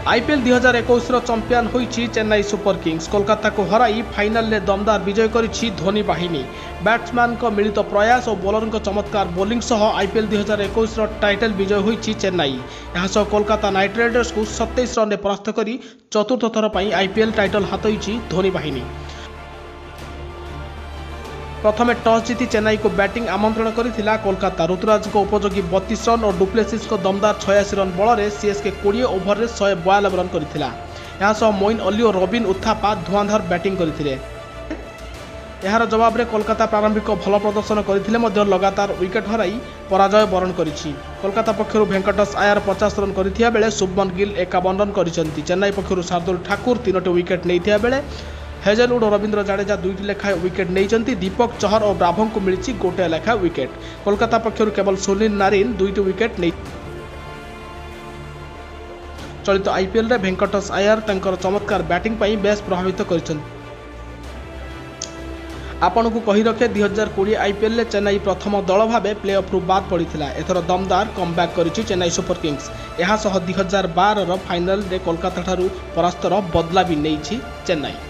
IPL 2021ର champion ହୋଇଛି Chennai super Kings. କୋଲକାତାକୁ ହରାଇ ଫାଇନାଲରେ ଦମଦାର ବିଜୟ କରିଛି ଧୋନି ବାହିନୀ। ବ୍ୟାଟ୍ସମ୍ୟାନଙ୍କ ମିଳିତ ପ୍ରୟାସ ଓ ବୋଲରଙ୍କ ଚମତ୍କାର ବୋଲିଂ ସହ ଆଇପିଏଲ୍ 2021ର ଟାଇଟଲ ବିଜୟ ହୋଇଛି ଚେନ୍ନାଇ। ଏହାସହ କୋଲକାତା ନାଇଟ୍ ରାଇଡର୍ସକୁ 27 ରନରେ ପରାସ୍ତ କରି ଚତୁର୍ଥ ଥର ପାଇଁ ଆଇପିଏଲ୍ ଟାଇଟଲ ହାତେଇଛି ଧୋନି ବାହିନୀ। ପ୍ରଥମେ ଟସ୍ ଜିତି ଚେନ୍ନାଇକୁ ବ୍ୟାଟିଂ ଆମନ୍ତ୍ରଣ କରିଥିଲା କୋଲକାତା। ଋତୁରାଜଙ୍କ ଉପଯୋଗୀ 32 ରନ୍ ଓ ଡୁପ୍ଲେସିସଙ୍କ ଦମଦାର 86 ରନ୍ ବଳରେ ସିଏସ୍କେ 20 ଓଭରରେ 192 ରନ୍ କରିଥିଲା। ଏହାସହ ମୋଇନ୍ ଅଲି ଓ ରବିନ ଉଥାପା ଧୂଆଁଧାର ବ୍ୟାଟିଂ କରିଥିଲେ। ଏହାର ଜବାବରେ କୋଲକାତା ପ୍ରାରମ୍ଭିକ ଭଲ ପ୍ରଦର୍ଶନ କରିଥିଲେ ମଧ୍ୟ ଲଗାତାର ୱିକେଟ୍ ହରାଇ ପରାଜୟ ବରଣ କରିଛି। କୋଲକାତା ପକ୍ଷରୁ ଭେଙ୍କଟେଶ ଆୟାର 50 ରନ୍ କରିଥିବା ବେଳେ ଶୁଭମନ ଗିଲ୍ 51 ରନ୍ କରିଛନ୍ତି। ଚେନ୍ନାଇ ପକ୍ଷରୁ ଶାର୍ଦୁଲ ଠାକୁର ତିନୋଟି ୱିକେଟ୍ ନେଇଥିବା ବେଳେ ହେଜେଲଉଡ୍ ଓ ରବୀନ୍ଦ୍ର ଜାଡେଜା ଦୁଇଟି ଲେଖାଏଁ ୱିକେଟ୍ ନେଇଛନ୍ତି। ଦୀପକ ଚହର ଓ ବ୍ରାଭୋଙ୍କୁ ମିଳିଛି ଗୋଟିଏ ଲେଖାଏଁ ୱିକେଟ୍। କୋଲକାତା ପକ୍ଷରୁ କେବଳ ସୁନୀଲ ନାରିନ୍ ଦୁଇଟି ୱିକେଟ୍ ନେଇ। ଚଳିତ ଆଇପିଏଲ୍ରେ ଭେଙ୍କଟେଶ ଆୟାର ତାଙ୍କର ଚମତ୍କାର ବ୍ୟାଟିଂ ପାଇଁ ବେଶ୍ ପ୍ରଭାବିତ କରିଛନ୍ତି। ଆପଣଙ୍କୁ କହି ରଖେ, 2020 ଆଇପିଏଲ୍ରେ ଚେନ୍ନାଇ ପ୍ରଥମ ଦଳ ଭାବେ ପ୍ଲେ ଅଫ୍ରୁ ବାଦ୍ ପଡ଼ିଥିଲା। ଏଥର ଦମଦାର କମ୍ବ୍ୟାକ୍ କରିଛି ଚେନ୍ନାଇ ସୁପର କିଙ୍ଗସ୍। ଏହାସହ 2012ର ଫାଇନାଲରେ କୋଲକାତାଠାରୁ ପରାସ୍ତର ବଦଲା ବି ନେଇଛି ଚେନ୍ନାଇ।